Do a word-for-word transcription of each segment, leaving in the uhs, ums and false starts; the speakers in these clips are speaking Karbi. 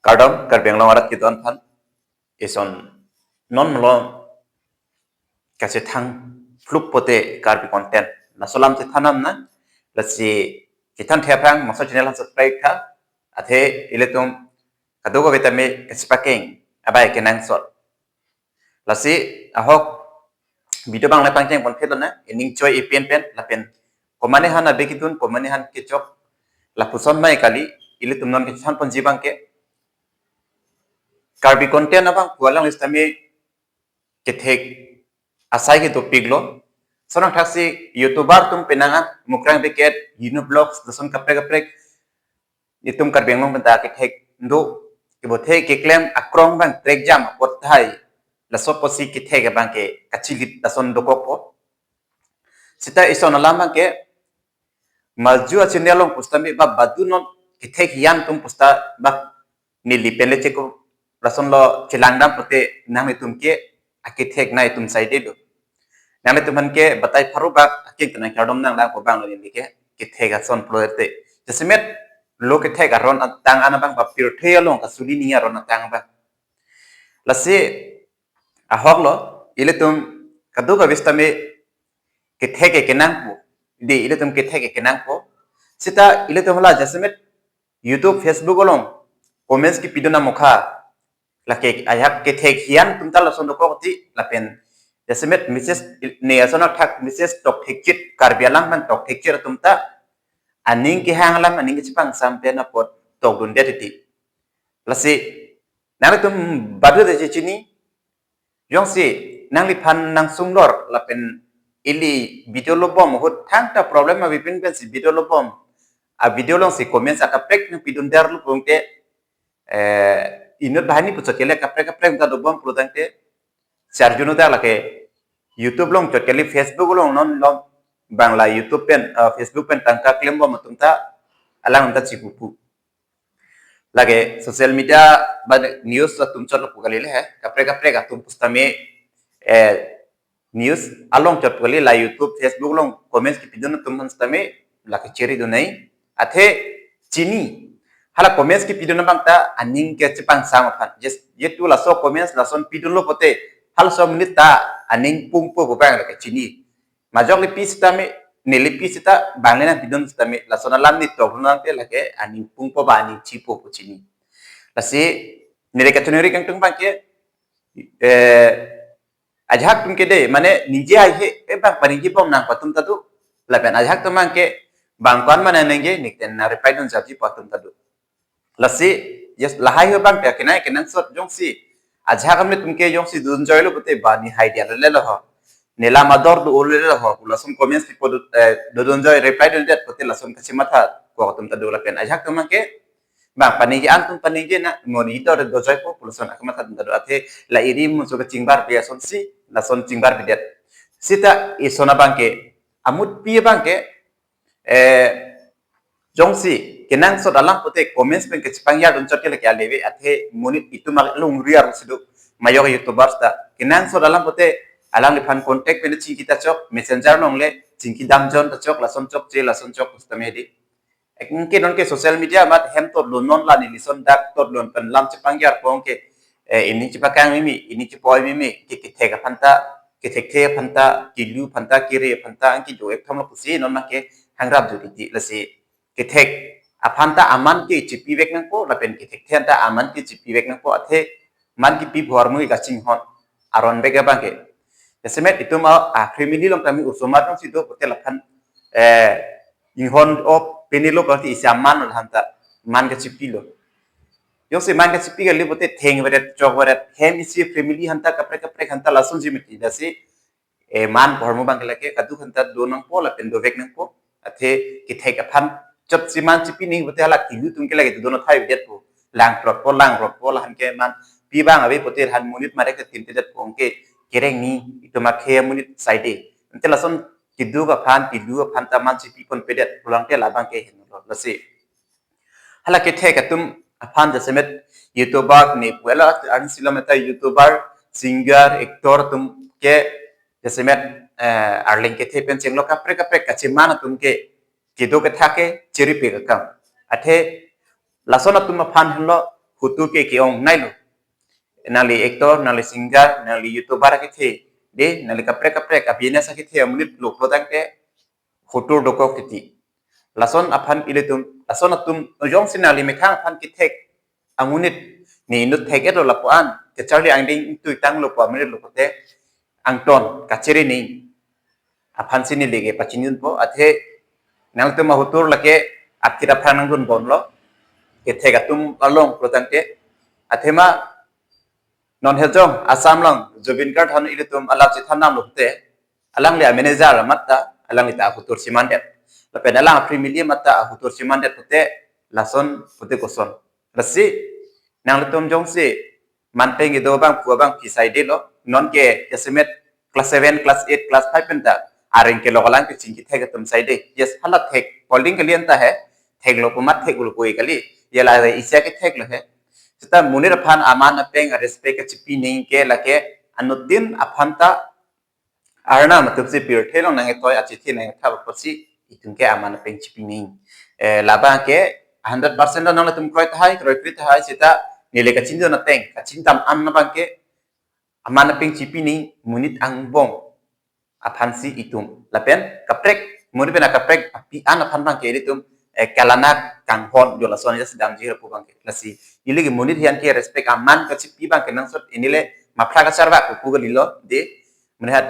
Kardom, Karbi Anglong arat kedo-an aphan. Ison non malom kachethang flup pote Karbi content laso alam chethan nang. Lasi chethan the aphrang maso channel han subscribe tha. Athe ilitum kadokave tame kachepakeng abai kenangsot. Lasi ahok video abang le pangcheng pon phelo na, ining choi ipen pen lapen komane han abe kidun, komane han kechok, lapuson mai kali, ilitum non kechan ponji abangke Karbi content abang pu alang list tame kethek asai ke topik lo. Sonang thaksi YouTuber atum penang an Mukrang Beket, Univlogs, lason kaprek kaprek itum Karbi Anglong penta kethek do, kebothe keklem akrong abang trek jam apot thai, laso apotsi kethek abangke kachilit lason dokokpo. Sita ison alam abangke maju a channel along pusitame ba badu non kethek hian atum pusita ba neli pen le cheko lason lo chelang dam pote nanglitum ke akethek na itum saide do. Nanglitum aphan ke batai pharo bak aking tenang kardom nang lang ko abang lo neli ke kethek ason pulote. Jasemet lo kethek aron atang an abang ba pirthe along kasuli ni aron atang abang. Lasi ahok lo, ilitum kadokave sitame kethek ke kenangpo. Di ilitum kethek ke kenangpo. Sita ilitum hala jasemet YouTube, Facebook along comments kepidun amokha, lake ajahak kethek hian atum ta lason dokok ti lapen jasemet message ne ason athak message tokthekchit, Karbi alam aphan tokthekchit atum ta aning kehang alam, aning kechepang sampen apot tokdundet ti. Lasi nanglitum badu de chini, jongsi nangliphan nangsung lor lapen ili video lo bom ahut thangta problem abipin pensi video lo bom, a video alongsi comments akaprek nangpidun der lo pungte, eh, inut banghini puchot kele kaprek kaprek ta dobom pulotangte, charjuno ta lake YouTube along chot kele, Facebook along non lo, bang la YouTube pen, eh, Facebook pen tangka klem bom atum ta alang ta chipupu. Lake social media ba news atum chot lo pu kali le he, kaprek kaprek atum pusitame, eh, news along chot pu kali, la YouTube, Facebook along comments kepidun atum pusitame lake chiri dunai. Athe chini, hala comments kepidun abang ta aning kechepang sam aphan. Just yetu laso comments lason pidun lo pote halaso amonit ta aning pungpo pu abang lake chini. Majok le pi sitame, neli pi sita bang le nangpidun sitame, lason alam ni tokdun nangte lake aning pungpo ba aning chipo pu chini. Lasi neli kachoningri kangtung abangke, eh, ajahak atum ke de, mane ningje haihe, eh, bang paningje bom nangpo atum ta do. Lapen ajahak atum abangke bang ko-an mane ningje, nik ten na reply dun japji pu atum ta do. Lasi, yes, lahai ho abangke kenai kenangsot jongsi ajahak amonit atum ke jongsi dodun joi lo pote ba ne hai dia le lo ho, ne lam ador do-o le lo ho pu lason comments pipo do, eh, dodun joi, reply dundet pote lason kachematha ko atum ta do lapen ajahak atum abangke bang paningje, an atum paningje na, mo ne idor do joipo pu lason akamatha atum ta do. Athe la iri muso kachingbar pi asonsi lason chingbar pidet. Sita ison abangke, amut pi abangke, eh, jongsi kenangsot alam pote comments pen kechepang ya dun chot ke lake aleve, athe monit itum alongri arlo si do, majok YouTubers ta kenangsot alam pote alangliphan contact pen chingki ta chok, Messenger along le chingki dam jon ta chok, lason chokche, lason chok sitame di. Anke non ke social media amat hem tot lo, non la neli son dak tot lo pen lam chepang ya pong ke, eh, ining chepakang mimi, ining chepoi mimi, ke kethek aphan ta, kethekthe aphan ta, kelu aphan ta, kere aphan ta, anke do ek tham lo pusi non abangke hangrap jodi ti. Lasi kethek aphan ta aman ke chepivek nangpo, lapen kethekthe aphan ta aman ke chepivek nangpo, athe man kepi bhormu kachinghon aron bek abangke. Jasemet itum a, a family along tame osomar alongsi do pote laphan, eh, inghon op penilo pati isi aman aphan ta man kachepilo. Jongsi man kachepi kali pote thengveret, chokveret, hem isi family aphan ta kaprek kaprek aphan ta lasonsi mati, lasi, eh, man bhormu abangke lake kaduk aphan ta do nangpo lapen dovek nangpo. Athe kethek aphan chotsi man chepi nangji pote hala kelu atum ke lake do no thai videt po. Langprotpo, langprotpo, lahan ke man pi abang ave pote lahan monit mare ke tin pedet po, anke kereng ni itum akhei amonit saide. Ante lason keduk aphan, kelu aphan ta man chepi pon pedet pulang te labangke henlo. Lasi hala kethek atum aphan jasemet YouTuber ne pu elo, arni silo meta YouTuber, singer, actor atum ke jasemet, eh, arleng kethe pen chenglo kaprek kaprek kacheman atum ke kedo ketha ke chiripi kakam. Athe lason atum aphan henlo hotur ke ke-ong nailo. Nangli actor, nangli singer, nangli YouTuber akethe, de, nangli kaprek kaprek a-business akethe amonit lo pulo tangte hotur dokok titi. Lason aphan ilitum, lason atum jongsi nangli methang aphan kethek amonit, ne inut thek-et lo lapu-an, kacharli angdeng ingtui tanglo pu amonit lo pulote, angton kachere nangji aphansi neli ke pachinidunpo. Athe nangtum ahotur lake aphi aphrang nangdunbomlo, kethek atum along pulo tangte. Athema non hejong Assam along Zubeen Garg aphan ilitum alap chethan damlo pulote, alangli a-manager amat ta alangli ta ahotur chemandet. Lapen alang a-family amat ta ahotur chemandet pulote, lason pulote koson? Lasi nanglitum jongsi man peng kedo abang pu abang phi saidelo, non ke jasemet class seven, class eight, class five pen ta areng kelok alang kechingki thek atum saide. Yes, hala thek, holding kali anta he, theklo pu amat theklo pu kali. Ya la isi akethek lo he. Seta monit aphan aman apeng a-respect kachipi nangji ke lake anuttin aphan ta arnam atumsi pirthe along nangketoi, achithi nangketha apotsi itum ke aman apeng chipi nangji. Eh, labang ke hundred percent nangtum kroi tahai, kroikre tahai, seta neli kachinidun ateng, kachini dam-an abang ke aman apeng chipi nangji monit angbong aphansi itum. Lapen kaprek, monit pen akaprek api an aphan abang ke ilitum, eh, kalanak kanghon jo lason jas damji rapu abang ke. Lasi ili ke monit hian ke respect aman kachipi abang ke nangsot, ili le maphra kacharvak pu kalilo, de, monit hat,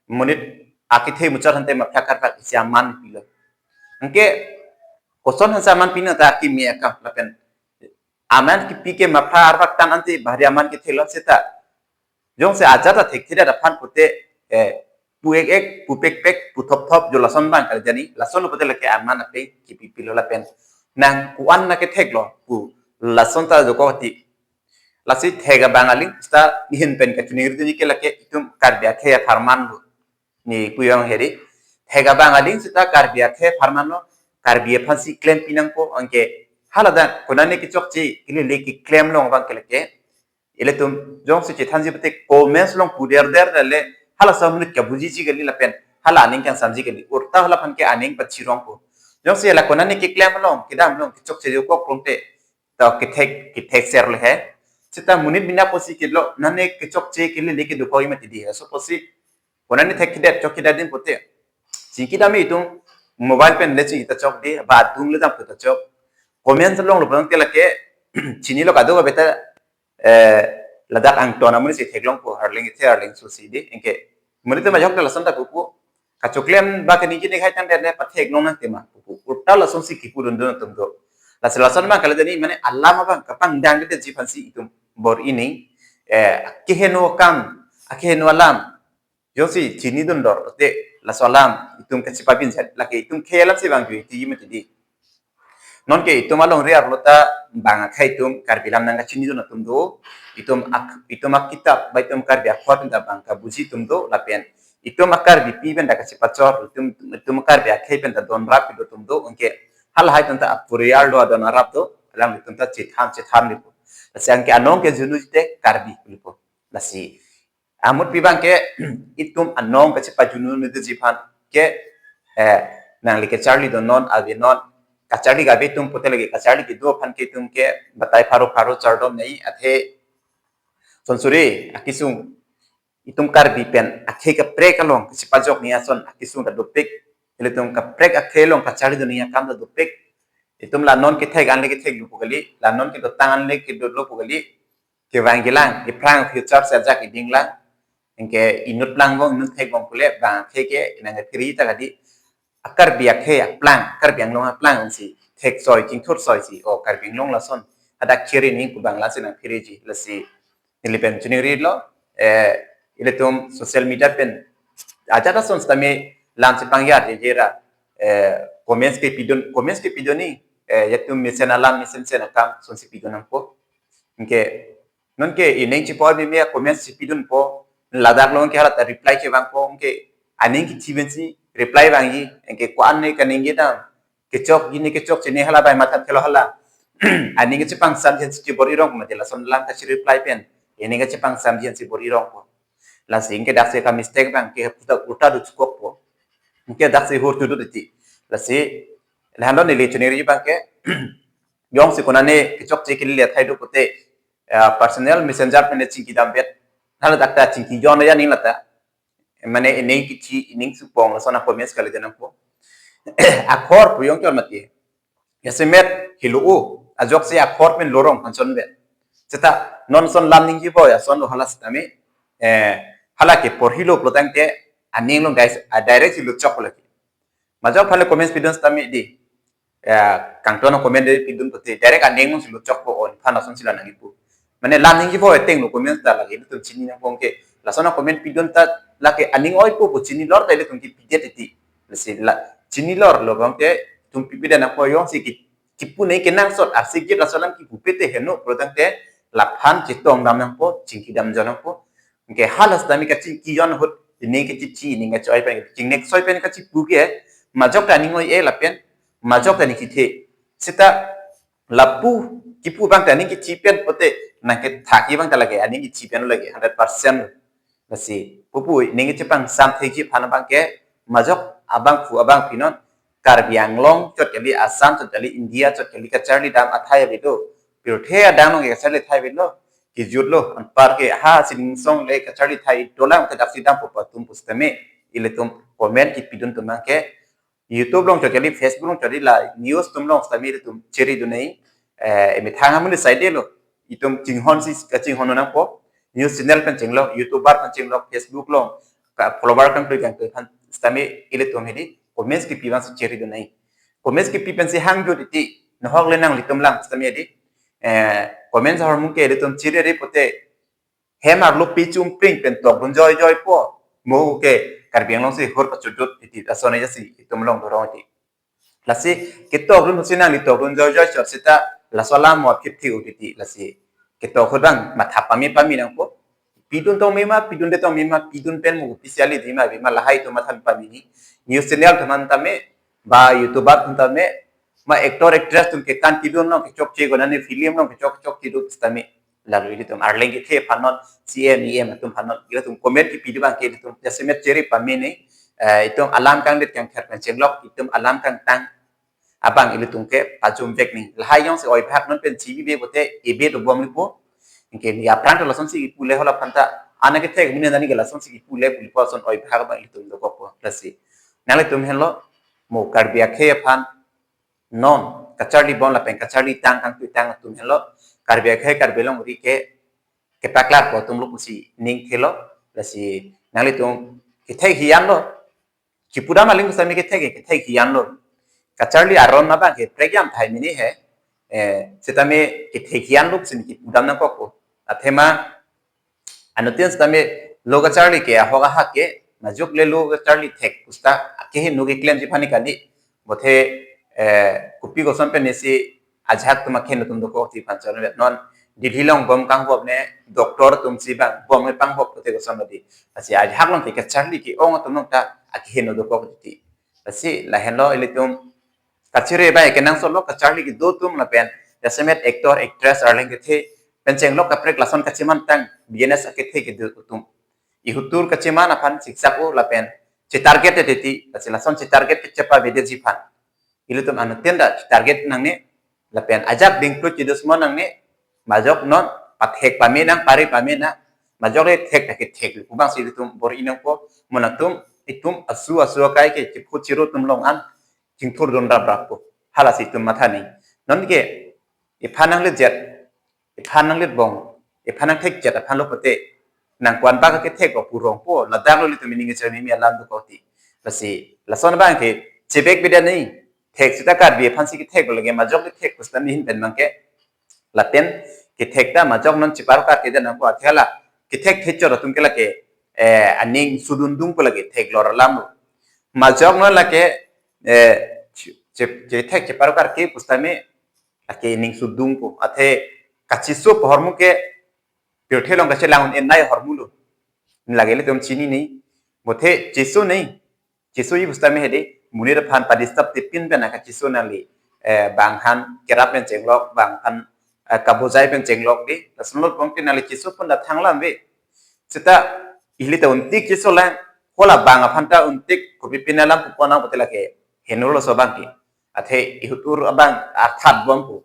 monit akethe muchot ante maphra karvak isi aman pilo. Anke koson aphansi aman pi nang ta kimi akam lapen aman kipi ke maphra arvak tang ante bahari aman kethelo seta. Jongsi ajat athekthedet aphan pulote, eh, pu ek ek, pu pek pek, pu thop thop, jo lason abang kali jani, lason pulote lake aman apeng kipi pilo lapen nang ko-an nangketheklo pu lason ta joko ti. Lasi thek abang aling seta nehin pen kachiningri dunji ke lake itum Karbi akhei apharman lo. Ne kuyong heri. Thek abang aling seta Karbi akhei apharman lo, Karbi aphansi klempi nangpo, anke hala dak konane kechokche kelele keklem along abang ke lake ilitum jongsi chethanji pulote comments along pu der der le hala amonit kabujiji kali lapen hala aning kangsamji kali, ulta hala aphan ke aning pachirongpo. Jongsi hala konane keklem along, kedam along, kechokche jokok pulote, to kethek, kethekser le he. Seta monit bina pusi kelo, nane kechokche kelele kedo koi mati di he. So pusi konane thekthedet, chokthedet din pulote, chingki dam itum mobile pen le chingki ta chok di, ba adung le dam ta chok. Comments along lo pulote lake chinilo kadokave ta, eh, ladak angton amonit si theklongpo, arleng ithe arleng so si di. Anke monit atum ajok ta lason ta pupo. Kachoklem ba kaningje ne khai tangdet ne patheklong nang tema pupo. Ulta lasonsi kipudundun atum do. Lasi lason abang kali jani mane alam abang kapangdang detji aphansi itum bor-i nangji, eh, keheno akam, akeheno alam jongsi chinidun dor te laso alam itum kachepabinjat, lake itum khei alamsi vangjuiti mati di. Nonke itum alongri arlo ta bang akhei atum Karbi alam nangkachinidun atum do, itum ak-, itum akitap ba itum Karbi akhot ta bang kabuji atum do, lapen itum a-Karbipi pen ta kachepachor, itum, itum Karbi akhei pen ta donrap kedo atum do, anke halahai atum ta apuri arlo adon arap do, alanglitum ta chethan chethan lipo. Lasi anke anong kejunu jite Karbi lipo. Lasi amutpi abang ke itum anong kachepajunu nede ji aphan ke, eh, nangli kacharli donon, ave non, kacharli gave atum pulote lake kacharli kedo aphan ke itum ke batai pharo pharo chardom nangji, athe sonsuri akesung itum Karbi pen akhei kaprek along kachepajok nangji ason akesung ta dopik, ilitum kaprek akhei along kacharli dun nangji akam ta dopik. Itum la non kethek an le ketheklo pu kali, la non kedotang an le kedotlo pu kali, kevang kelang, iphrang future si ajak iding lang. Anke inut lang bong, inut thek bong pule, bang akhei ke nangkephere ta kali. A-Karbi akhei aplang, Karbi Anglong aplang si thek soi, chingthur soi si, o Karbi Anglong lason hadak khere nangji pu abang lasi nangphereji, lasi neli pen chiningrilo, eh, ilitum social media pen ajat ason sitame lam si pangyar je jera, eh, comments kepidun, comments kepidun ni, eh, yatum mesen alam, mesensen akam sonsi pidun nangpo. Anke nonke ining chipor meme a-comments si pidunpo, ladak along ke hala ta reply kevangpo, anke aning kethi pensi reply vangji, anke ko-an ne kaningje dam, kechokji ne kechokche ne hala bai mathathelo hala. Aning kachepangsamji ansi chibor-i rong mati lason alam kachi reply pen, ining kachepangsamji ansi bor-i rongpo. Lasi anke daksi ka mistake abang ke puta ulta do chukokpo. Anke daksi hur tudu titi. Lasi lahenlo neli chiningri abang ke, jongsi konane kechokche kelele athai do pulote, eh, personal messenger pen chingki dam bet. Hala dak ta chingki jon ya ning lata. Mane ining kithi, ining supong lason a comments kali denang po. Akhor puyong chor mati. Jasemet hilo o, ajok si akhor pen lorong hanson bet. Seta non son lam ningje bo ya son lo hala sitame, eh, hala ke porhilo plotangte aning long guys, a direct hilo chok lagi. Majok phale comments pidun sitame di. Ya, kangton comment de pidun pute direct aning long hilo chok po on phan ason sila nang ipu. Mane lam ningje bo eteng lo comments ta lagi tum chini nang pong ke. Lason a comment pidun ta lake aning oi po po chini lor ta ilitum kipidet iti. Lasi la chini lor lo bang te tum pipidet nang po yong si ki kipu nei kenangsot arsi git laso alam kipu pete heno plotangte laphan chetong dam nang po, chingki dam jon nang po. Ke hala sitame kachingki jon ahut ining kachichi ining kachoi pen chingnek soi pen kachipu ke majok ta aning oi-e lapen majok ta aning kithe. Seta lapu kipu bang ta aning kithi pen pote nang ke thaki bang ta lake aning kithi pen lake hundred percent. Lasi pupu ining kithi pang sam thekji aphan bang ke majok abangphu abangphi non Karbi Anglong chot kali, Assam chot kali, India chot kali kacharli dam athai avelo. Pirthe adang along kacharli athai avelo. Kijut lo, anpar ke ha sining song le kacharli athai dolang ke dak si dam po patum pusitame ilitum comment kipidun tum bang ke YouTube along chot kali, Facebook along chot kali, la news atum along sitame ilitum chiri dun nei. Eh, emethang amun side lo. Itum chinghon si kachinghon nang po. News channel pen chenglo, YouTuber pen chenglo, Facebook along ka follower kangtui kangtui aphan sitame ilitum hedi comments kipi bang si chiri dun nei. Comments kipi pen si hang jut iti, nahok le nanglitum lang sitame di. Eh, comments ahormu ke ilitum chiri ri pote hem arlo pi chumpring pen tok dun joi joi po. Mo ke Karbi Anglong si hur pachudut iti ason aja si itum along dorong iti. Lasi ketok dun si nangli tok dun joi joi chot seta laso alam mo aphi thi ut iti lasi ketok ahut bang matha pame pame nang po. Pidun tong mema, pidunde tong mema, pidun pen mo pisiali di ma bima lahai atum matha pame ni. News channel atum aphan tame, ba YouTuber atum tame, ma actor actress atum ke kan kidun along kechokche konane film along kechok chok kidun sitame. Lalu ilitum arleng kethe aphan non, C M, E M atum aphan non, ilitum comment kipi di bang ke ilitum jasemet chiri pame nei, eh, itum alam kangdet kangkher pen chenglok, itum alam kangtang abang ilitum ke pajum vek nei. Lahai yong si oibhak non pen chibi be pote ebe do bom lipo. Ingke ni aphrang to lason si kipu le hola phanta, ana kethek muni nani ke lason si kipu le pu lipo ason oibhak abang ilitum dokok po. Lasi nanglitum henlo mo Karbi akhei aphan non kacharli bon lapen kacharli tang kangtui tang atum henlo Karbi akhei Karbi Anglong ri ke kepaklar po atum lo pusi ning thelo. Lasi nanglitum kethek hiyan lo. Kipu dam aling pusitame kethek kethek hiyan lo. Kacharli aron abang ke prekjam thai mini he. Eh, sitame kethek hiyan lo pusi kipu dam nangkok po. Athema anuttin sitame lo kacharli ke ahok ahak ke majok le lo kacharli thek pusita akeheno keklemji aphan ni kali. Bothe, eh, kopi koson pen isi ajahak atum akeheno atum dokok ti aphan chonvet non Delhi along bom kanghop ne doctor atum si bang bom e panghop pote koson mati. Lasi ajahak along ke kacharli ke-ong atum along ta akeheno dokok ti. Lasi lahenlo ilitum kachiri bai kenangsot lo kacharli kedo atum lapen jasemet actor actress arleng kethe pen chenglok kaprek lason kacheman tang B N S akethe kedo atum. Ihutur kacheman aphan siksak o lapen chetarget teti, lasi lason chetarget ke chepavedeji aphan. Ilitum anuttin ta chetarget nangne, lapen ajak dingplut chedusmon nangne, majok non pathek pame nang, pari pame nang, majok le thek ta kethek, kubang si ilitum bor-i nangpo, mo nangtum, itum asu asu akai ke chephu chiru atum along an, chingthur dun rap rap po. Hala si itum matha nei. Non ke, iphan nanglejet, iphan nanglet bong, iphan nangthekjet aphan lo pote, nang ko-an bak kethek ko pu rong po, ladak lo ilitum ining kecharmi mi alam dokok ti. Lasi, lason abang ke, chebek beda nei, thek sita Karbi aphan si kethek lo lage, majok kethek pusitame hin pen bang ke, lapen, kethek ta majok non chipar kar kedan nangpo athela, kethek thechor atum ke lake, eh, aning sudun dung po lake, thek lor alam lo. Majok non lake, eh, che, che, chethek chipar kar ke pusitame, lake ining sudung po. Athe kachiso ahormu ke pirthe along kachelang un-e nei ahormu lo. Lake ilitum chini nei. Bothe chiso nei. Chiso-i pusitame hedi. Monit aphan padisturb tipin pen kachiso nangli. Eh, bang aphan kerap pen chenglok, bang aphan, eh, kabojai pen chenglok di. Lason lo pong tin nangli chiso pon ta thang lam ve. Sita ili ta untik chiso lang. Hala bang aphan ta untik kopi pin alam pu pon nang pote lake. Heno lo so bang ke. Athe ihutur abang arthat bom pu.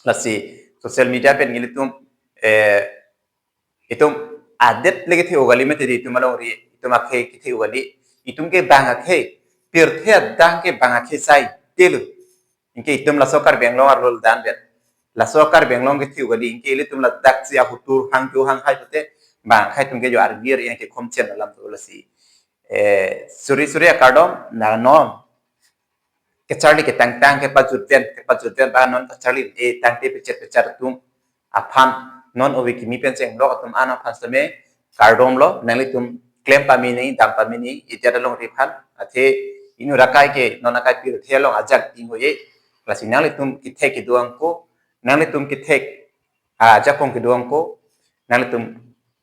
Lasi social media pen ilitum, eh, itum adet le kethe-o kali mati di, itum alongri, itum akhei kethe-o kali, itum ke bang akhei, pirthe adang ke bang akhei sai telu. Anke itum laso Karbi Anglong arlo dan bet. Laso Karbi Anglong kethe-o kali, anke ilitum ladak si ahutur hang jo hang hai pute, bang akhei atum ke jo argir yang ke khomchen alam tu lasi. Eh, suri suri akardom, na non kecharli ketangtang kepajutven, kepajutven ba non kacharli, eh, tangte pechet pechet atum aphan non ove kimi pen chenglok atum an aphan seme kardom lo, nanglitum klem pamini, dam pamini, ejat alongri aphan, athe inut akai ke, non akai pirthe along ajak ding hoye, lasi nanglitum kethek kedo-ang ko, nanglitum kethek, ah, ajakong kedo-ang ko, nanglitum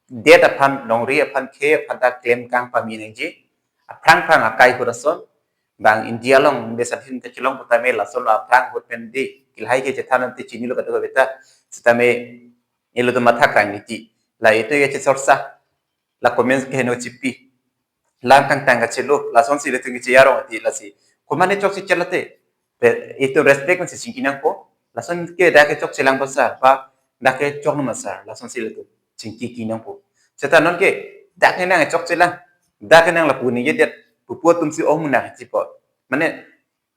det aphan, longri aphan, khei aphan ta klem kang pami nangji, aphrang phrang akai ahut ason, bang India along, desan hin kachelong putame lason lo aphrang ahut pen di, kilhai ke chethan ante chinilo kadokave ta, setame ilitum matha kang niti. La itum ke chesorsa, la comments ke heno chipi. Lam kangtang kachelo, lasonsi ilitum ke cheyarong ati lasi. Komatne chokche chelate. Pe, itum respect si chingki nangpo. Lason ke dak ke chokchelang pasar, ba dak ke chok no masar, lasonsi ilitum chingki ki nangpo. Seta non ke dak ke nang chokchelang, dak ke nang lapu ni yedet, pupu atum si ong nang chipo. Mane,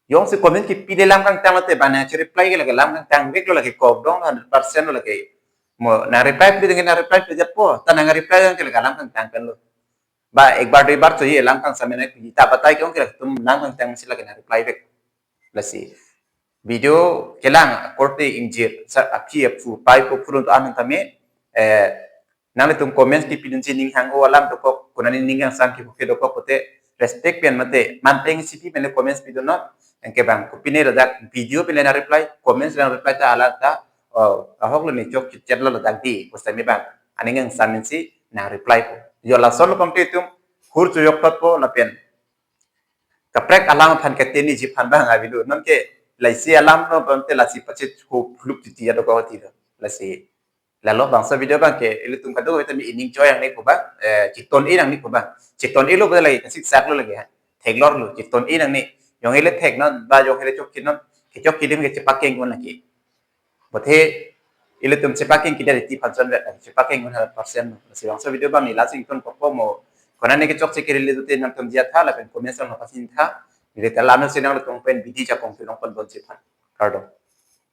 jongsi comment kepide lam kangtang lote bang nang che-reply ke lake lam kangtang vek lo, lake kok dong hundred percent lo lake. Mo nang reply pide, nang reply pide japo, ta nang reply ke lake lam kangtang pen lo. Ba ek bar dui bar choye lam kangsamen ai piji ta batai ke ong ke lake tum lam kangtang si lake nang reply vek. Lasi video kelang akorte ingjir, sa aphi aphu, pai po phulun to anang tame, eh, nanglitum comments kepidunsi ning hang-o alam dokok, konani ning kangsam kepho ke dokok pute, respect pen mate, manteng sipi pen le comments pidun non, anke bang, kopine ladak video pen le nang reply, comments nang reply ta ala ta, oh, ahok lo ni chokche chet lo ladak di, pu sitame bang, aning kangsam si nang reply po. Jo lason lo pangte itum, hur chojok thot po, lapen kaprek alam aphan kateni ji aphan bang avilu. Non ke laisi alam lo pangte lasi pachet ho phuluk titi adokok ti lo. Lasi lalo bangso video bang ke ilitum kadokave ta mi ining choi nangne ko bang, eh, cheton-i nangne ko bang. Cheton-i lo ba lake kasiksak lo lake ha. Theklor lo, cheton-i nangne. Jong ile thek non, ba jong ile chokche non, kechokche adim ke chepakeng un lake. Bothe ilitum chepakeng kida riti phanchon vet, chepakeng un hundred percent. Lasi bangso video bang ni lasi ingtonkokpo mo. Konane kechokche kerele dute nangtum jia tha, lapen comments along pasin tha. Neli ta lano si nanglitum pen bidi jakong tulong pon bon si phan. Kardom.